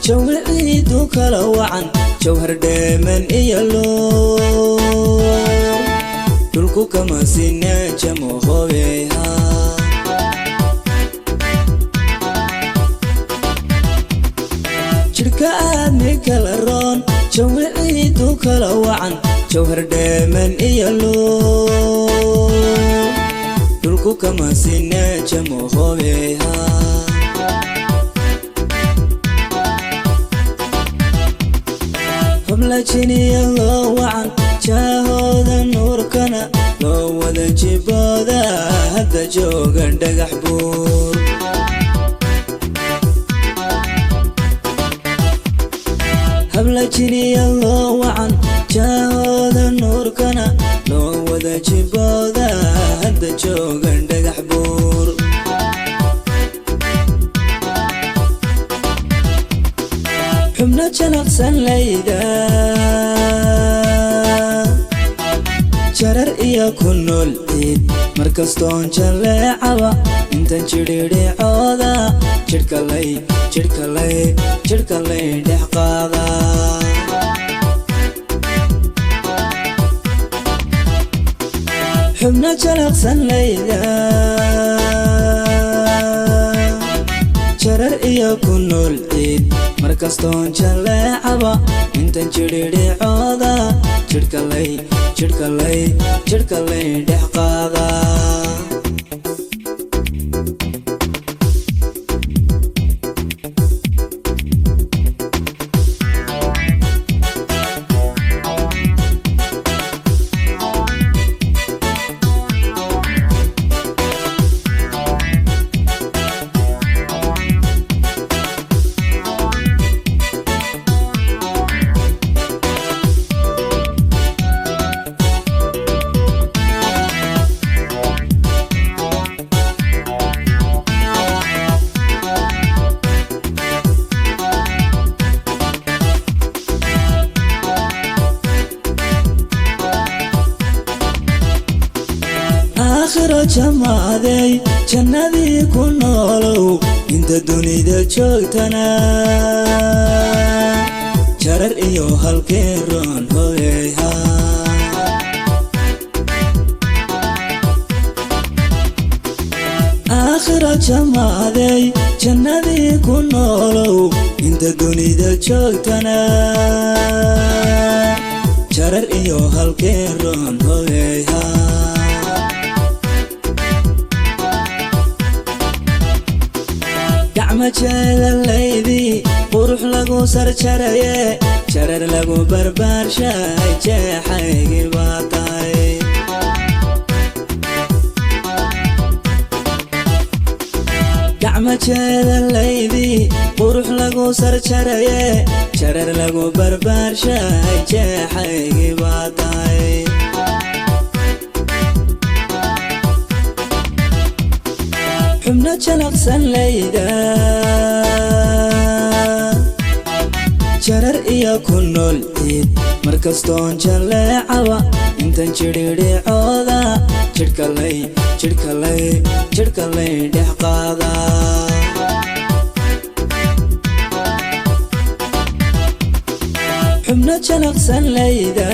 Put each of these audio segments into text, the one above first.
Jawi ciidu kala wacan, jawhar dheeman iyo luur, dhulku kama sine jamo hobeha. Jidhka aadmi kala roon, jawi ciidu kala wacan, jawhar dheeman iyo luur, dhulku kama sine jamo hobeha. Hoblajiniya loo wacan, jaahooda nuurkana loo wada jibooda, hadda jooga Dhagax Buur. Hablajiniya loo wacan, jaahooda nuurkana loo wada jibooda, hadda jooga Dhagax Buur. Xubno jalaqsan layda, jarar iyo ku nool ciid, markastoon jaleecaba intan jidhidhicooda jidhkalay jidhkalay jidhkalay dhex qaada. Xubno jalaqsan layda, jarar iyo ku nool ciid, markastoon jaleecaba intan jidhidhicooda jidhkalay jidhkalay jidhkalay dhex qaada. Aakhiro jamaaday, jannadii ku noolow, inta dunida joogtana jarar iyo halkee roon hoyha. Aakhiro jamaaday, jannadii ku noolow, inta dunida joogtana jarar iyo halkee roon hoyha. Gacma jeedalaydii qurux lagu sarjaraye, jarar lagu barbaarshay, jeexaygii baa tahay. Gacma jeedalaydii qurux lagu sarjaraye, jarar lagu barbaarshay, jeexaygii baa tahay. Xubno jalaqsan layda, jarar iyo ku nool ciid, markastoon jaleecaba intan jidhidhicooda jidhkalay jidhkalay jidhkalay dhex qaada. Xubno jalaqsan layda,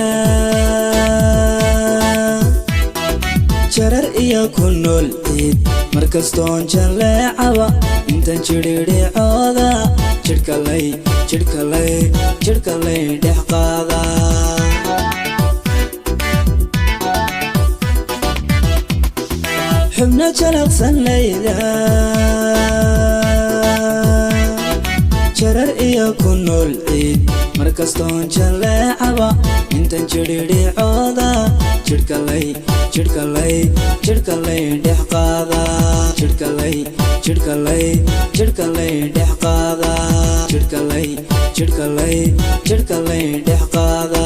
jarar iyo ku nool ciid, markastoon jaleecaba intan jidhidhicooda jidhkalay jidhkalay jidhkalay dhex qaada. Xubno jalaqsan layda, jarar iyo ku nool ciid, markastoon jaleecaba intan jidhidhicooda jidhkalay jidhkalay jidhkalay dhex qaada. Jidhkalay jidhkalay jidhkalay dhex qaada. Jidhkalay jidhkalay jidhkalay dhex qaada.